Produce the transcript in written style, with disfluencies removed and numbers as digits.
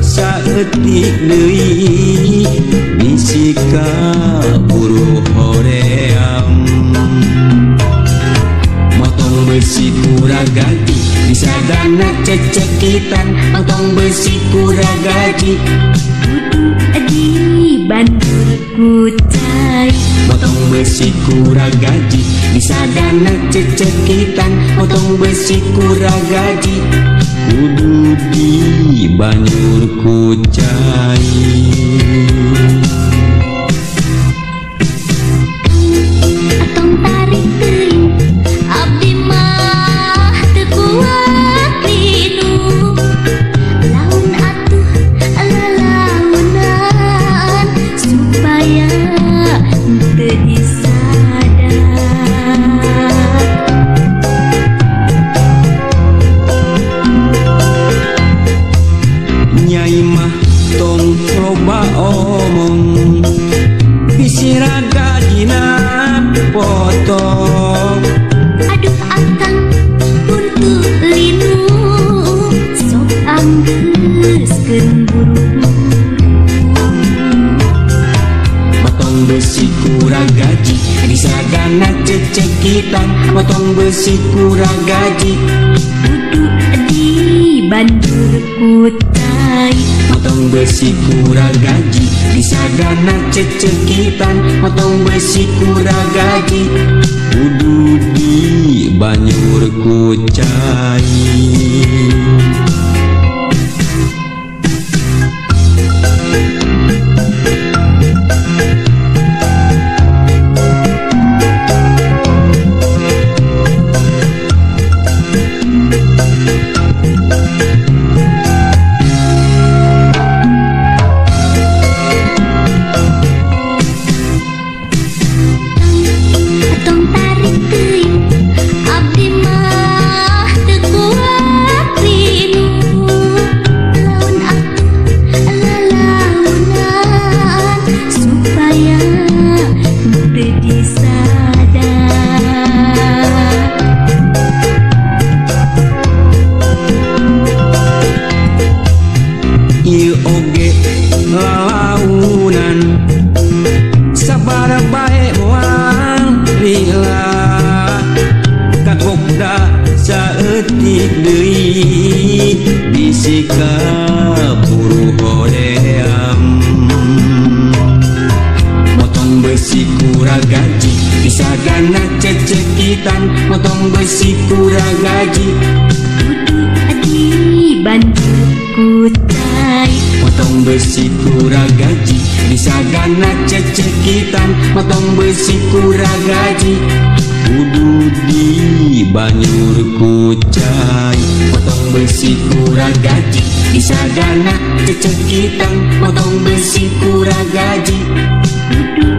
Saeutik deui bisi kaburu hoream. Motong besi kurang gaji disadana cecekitan. Motong besi kurang gaji kudu dibantu ku cai. Motong besi kurang gaji disadana cecekitan. Motong besi kurang gaji kudu dibanyur ku cai. Atong tarik teuing abdi mah teu kuat linu. Laun atuh lalaunan supaya teu disadar. Nyai mah tong loba omong bisi raga dina potong. Aduh akang puntu linu sok anggeuskeun buru-buru. Motong besi kurang gaji disadana cecekitan. Motong besi kurang gaji kudu dibanjur ku cai. Motong besi kurang gaji disadana cecekitan. Motong besi kurang gaji kudu dibanyur ku cai. Ieu oge lalaunan sabar bae moal lila. Kagokda saeutik deui bisi kaburu hoream. Motong besi kurang gaji disadana cecekitan. Motong besi kurang gaji kudu dibantu ku cai. Motong besi kurang gaji disadana cecekitan. Motong besi kurang gaji kudu dibanyur ku cai. Motong besi kurang gaji disadana cecekitan. Motong besi kurang gaji kudu